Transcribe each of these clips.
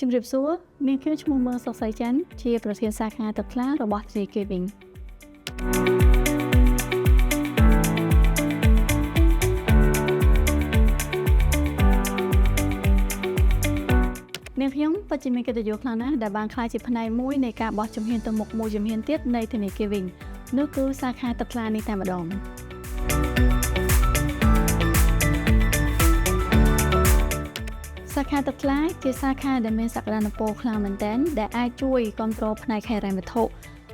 ជំរាបសួរនាងខ្ញុំឈ្មោះមើងសុកសីច័ន្ទជាប្រធានសាខាទឹកថ្លារបស់ធនាគារវិញនាងខ្ញុំពិតជាមានកិត្តិយសខ្លាំងណាស់ដែលបានក្លាយជាផ្នែកមួយនៃការបោះជំហានទៅមុខមួយជំហានទៀតនៃធនាគារវិញនោះគឺសាខាទឹកថ្លានេះតែម្ដង សាខាទឹកថ្លាជាសាខាដែលមានសក្តានុពលខ្លាំងមែនទែនដែលអាចជួយគ្រប់គ្រងផ្នែកហិរញ្ញវត្ថុ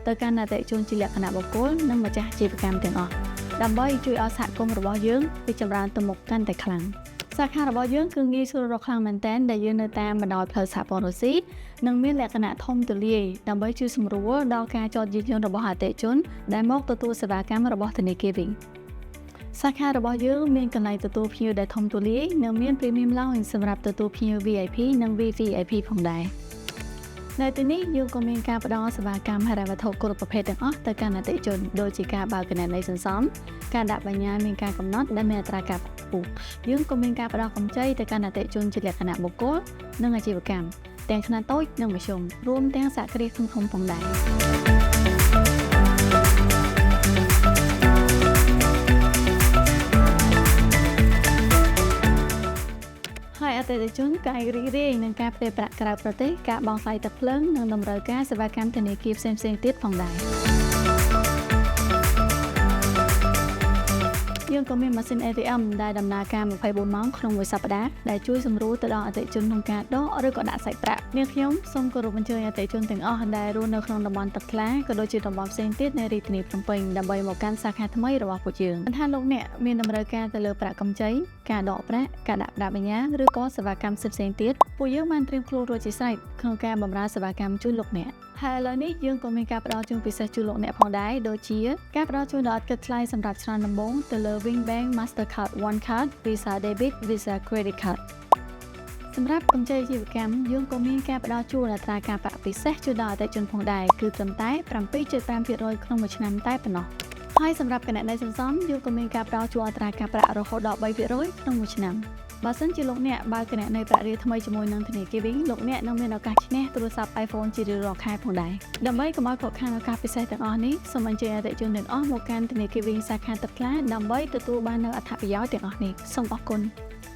ទៅកាន់អតិថិជនជាលក្ខណៈបុគ្គលនិងម្ចាស់អាជីវកម្មទាំងអស់ដើម្បីជួយឲ្យសហគមន៍របស់យើងរីកចម្រើនទៅមុខកាន់តែខ្លាំងសាខារបស់យើងគឺងាយស្រួលរកខ្លាំងមែនទែនដែលយើងនៅតាមបណ្ដោយផ្លូវសហព័ន្ធរុស្ស៊ីនិងមានលក្ខណៈធំទូលាយដើម្បីជួយសម្រួលដល់ការចតយានយន្តរបស់អតិថិជនដែលមកទទួលសេវាកម្មរបស់ធនាគារវិញ សាខារបស់យើងមានកន្លែងទទួលភ្ញៀវដែលធំទូលាយនិងមាន Premium Lounge សម្រាប់ទទួលភ្ញៀវ VIP និង VVIP ផងដែរនៅទីនេះយើងក៏មានការផ្ដល់សេវាកម្មហិរញ្ញវត្ថុគ្រប់ប្រភេទទាំងអស់ទៅកាន់អតិថិជនដូចជាការបើកគណនីសន្សំការដាក់បញ្ញត្តិមានការកំណត់ដែលមានអត្រាការប្រាក់ខ្ពស់យើងក៏មានការផ្ដល់កម្ចីទៅកាន់អតិថិជនជាលក្ខណៈបុគ្គលនិងអាជីវកម្មទាំងខ្នាតតូចនិងមធ្យមរួមទាំងសហគ្រាសធំៗផងដែរ ហើយអតិថិជនក៏អាចរីករាយនឹងការផ្ទេរប្រាក់ក្រៅប្រទេសការបង់ថ្លៃទឹកភ្លើងនិងតម្រូវការសេវាកម្មធនាគារផ្សេងៗទៀតផងដែរយើងក៏មានម៉ាស៊ីន ATM ដែលដំណើរការ24ម៉ោងក្នុងមួយសប្តាហ៍ដែលជួយសម្រួលទៅដល់អតិថិជនក្នុងការដកឬក៏ដាក់សាច់ប្រាក់នាងខ្ញុំសូមគោរពអញ្ជើញអតិថិជនទាំងអស់ដែលរស់នៅក្នុងតំបន់ទឹកថ្លាក៏ដូចជាតំបន់ផ្សេងទៀតនៃរាជធានីភ្នំពេញដើម្បីមកកាន់សាខាថ្មីរបស់ពួកយើងមិនថាលោកអ្នកមានតម្រូវការទៅលើប្រាក់កម្ចីការដកប្រាក់ការដាក់ប្រាក់បញ្ញើឬក៏សេវាកម្មផ្សេងៗទៀតពួកយើងបានត្រៀមខ្លួនរួចជាស្រេចក្នុងការបម្រើសេវាកម្មជូនលោកអ្នកហើយឥឡូវនេះយើងក៏មានការផ្ដល់ជូនពិសេសជូនលោកអ្នកផងដែរដូចជាការផ្ដល់ជូនដ៏ឥតគិតថ្លៃសម្រាប់ឆ្នាំដំបូងទៅលើ Wing Bank Mastercard One Card, Visa Debit, Visa Credit Card សម្រាប់កម្ចីអាជីវកម្មយើងក៏មានការផ្ដល់ជូនអត្រាការប្រាក់ពិសេសជូនដល់អតិថិជនផងដែរគឺត្រឹមតែ7.5%ក្នុងមួយឆ្នាំតែប៉ុណ្ណោះហើយសម្រាប់គណនីសន្សំយើងក៏មានការផ្ដល់ជូនអត្រាការប្រាក់រហូតដល់3%ក្នុងមួយឆ្នាំបើសិនជាលោកអ្នកបើកគណនីប្រាក់រៀលថ្មីជាមួយនឹងធនាគារវិញលោកអ្នកនឹងមានឱកាសឈ្នះទូរស័ព្ទ iPhone ជារៀងរាល់ខែផងដែរដើម្បីកុំឲ្យខកខានឱកាសពិសេសទាំងអស់នេះសូមអញ្ជើញអតិថិជនទាំងអស់មកកាន់ធនាគារវិញសាខាទឹកថ្លាដើម្បីទទួលបាននូវអត្ថប្រយោជន៍ទាំងអស់នេះសូមអរគុណ។